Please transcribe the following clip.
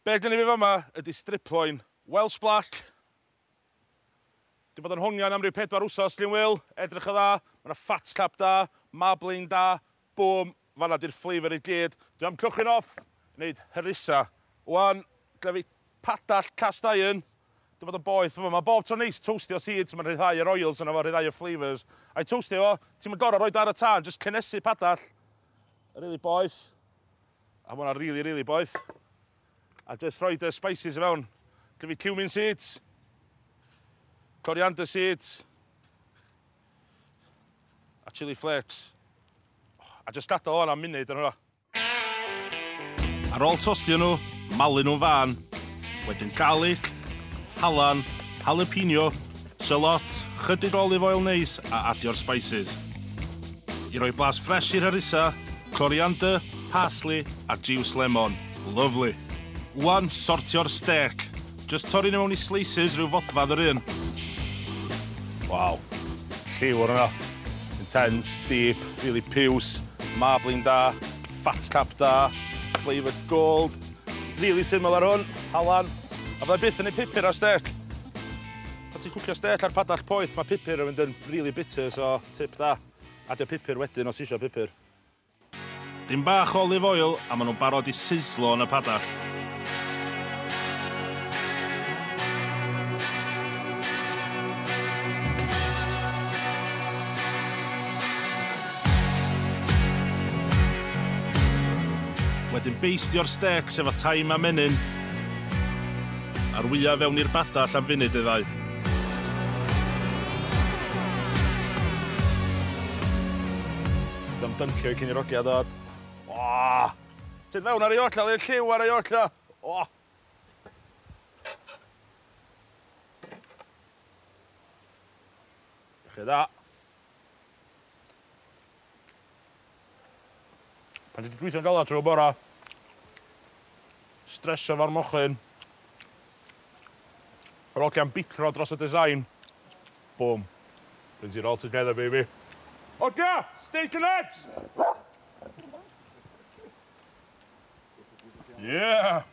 Be gen i fi fama ydy striploin Welsh Black. Di bod yn hongian am ryw 4 wsos, Glyn Wil, edrych yn dda, mae yna fat cap da, marbling da, boom, fanna di'r flavour i gyd. Dwi am cychwyn off, wneud harissa. Wan, gyda fi padall cast iron, di bod yn boeth yma. Mae bob tro neis toastio seeds, mae'n rhyddhau yr oils yna fo, rhyddhau y flavours. A'i toastio fo, ti'n mynd gorau roed ar y tân, just cynnesu padall. Really boeth. A ma' hwnna really, really boeth. A just rhoid y spices i fewn. Gyda fi cumin seeds, coriander seeds, a chili flakes. A just gadael o'n am munud yn hwnna. Ar ôl tostio nhw, malu nhw'n fan, wedyn garlic, halan, jalapeno, shallot, chydig olive oil neis a adio'r spices. I roi blas ffres i'r harissa, coriander, parsley a juice lemon. Lovely. Wan, sortio'r steak. Just torri nhw mewn i slices rhyw fodfadd yr un. Waw, lliw o'r yna. Intense, deep, really piws, marbling da, fat cap da, flavour gold. Really syml ar hwn, halan. A fydda byth yn ei pupur ar steak. Pan ti'n cwcio steak ar padall poeth, mae pupur yn mynd yn really bitter, so tip da. Adio pupur wedyn os isio pupur. Dim bach olive oil a maen nhw'n barod i sizzlo yn y padall. Wedyn beistio'r steaks efo thyme a menyn a'r wya fewn i'r badall am funud neu ddau. Dwi'n dyncio cyn i'r ogia dod. O! Ti'n fewn ar ei olla, i'r lliw ar ei olla. O! Iechyd da. Pan ti 'di gweithio'n galad trwy'r bora, stresio fo'r mochyn, yr ogia'n bicro dros y design, boom, brings it all together, baby. Ogia, steak and eggs! Yeah!